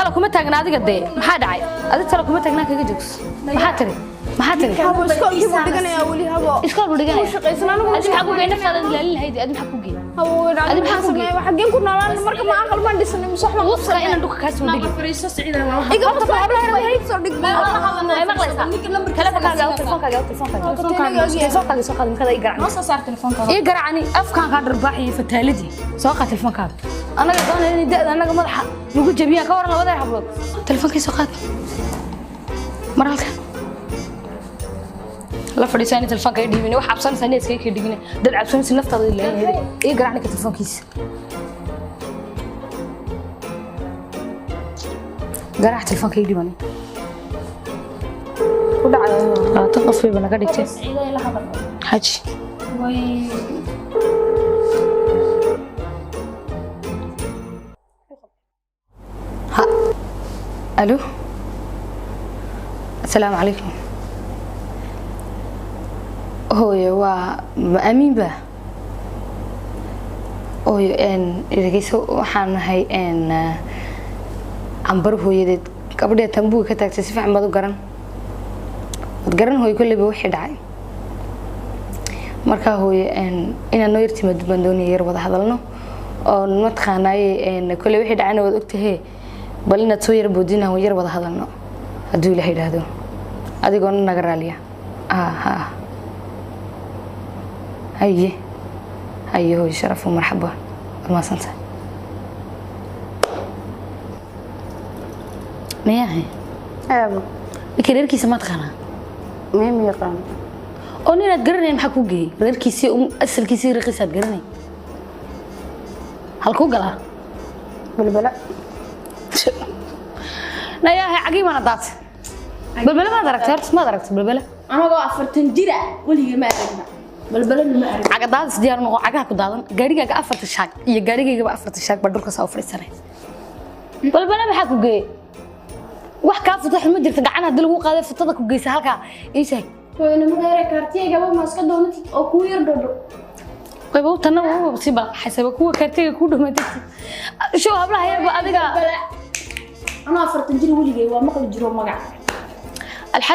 Tala kuma taagna adiga dee. Maxaa dhacay? Adiga tala kuma taagnaa, kaga joogso. Maxaa tiri? Maxaa tiri? Habo, iskoolkii buu dhiganayaa weli, habo. Iskool buu dhiganaya. Wuu shaqaysan anigu. Adi maxaa ku geey naftaada ilaalin lahayd? Adi maxaa ku geey? Habo, Adi maxaa ku geey? Xaggeen ku noolaan marka? Ma aqal baan dhisanay mise wax baan Wuska inaan dhulka kaa soo dhigin. Fariiso, Siciida, waa la Iga soo dhig, soo dhig. Ay maqlaysaa? Telefonkaaga, telefonkaaga, telefonkaaga, telefonkaaga soo qaad. Mikada ii garacni. Noo soo saar telefoonkaada. Ii garacni, afkaan kaa dharbaaxiyay fataaladii. Soo qaad telefonkaaga. Annaga doonaya inay da'da annaga madaxa nagu jabiyaan. Ka waran labada hablood? Telefonkii soo qaad. Mar halka la fadhiisaa in telefoonka ii dhiibin. Wax cabsanaysaa inay iskaga dhigin dad cabsanaysa naftaada ilaalinayda. Ii garacni ka telefoonkiisa. Garaac telefoonka ii dhiibani. Ku dhacay. 20 qof bayba naga dhigtay. Siciida la hadal. Xaji. Way. Ha, alo, asalaamu calaykum hooyo. Waa ma amiin ba hooyo? Dhegeyso, waxaan nahay Cambar hooyadeed. Gabadhee tambuga ka taagtay si fiican baad u garan, waad garan hooyo. Kolleyba wixii dhacay markaa hooyo, inaad noo yartimaado baan doonaya, yar wada hadalno oon mataqaanaaye. Kolley wixii dhacayna waad ogtahe, bal inaad soo yar boodina, yar wada hadalno hadduu Ilaah yidhaahdo, adigoona naga raaliya. Ha, haye haye hooyo, sharafu, marxaba, waad mahadsantahay. Mayahay? Aabo. Ninka reerkiisa ma taqaanaa? Meel ma yaqaan. Oo ninaad garanayn maxaa kuu geeyey? Reerkiisii, asalkiisii, raqiisaad garanay, halkuu galaa? Balbala. Nayaahay, cagii maana daatay. Balbele maad aragtay horta? Maad aragtay balbele? Anagoo 40 jir ah weligay ma aragna, balbalana ma arag. Caga daadis diyaar noqo, cagaha ku daadan. Gaarigaaga afarta shaag iyo gaarigaygaba afarta shaag baa dhulka saa u fadhiisanay. Balbele maxaa ku geeyey? Wax kaa futa xuma jirta. Gacan haddii lagu qaaday futada ku geysa halkaa, ii sheeg. Hooyanimada yare kaartiyaygaba ma iska doonatid oo kuu yar dhodho? Wayba u tanna waba sii balqaxaysaba kuwa kaartiga ku dhamaatay show hablaha yarba adiga. Balbala anoo 40 jir weligay waa maqli jiro magac.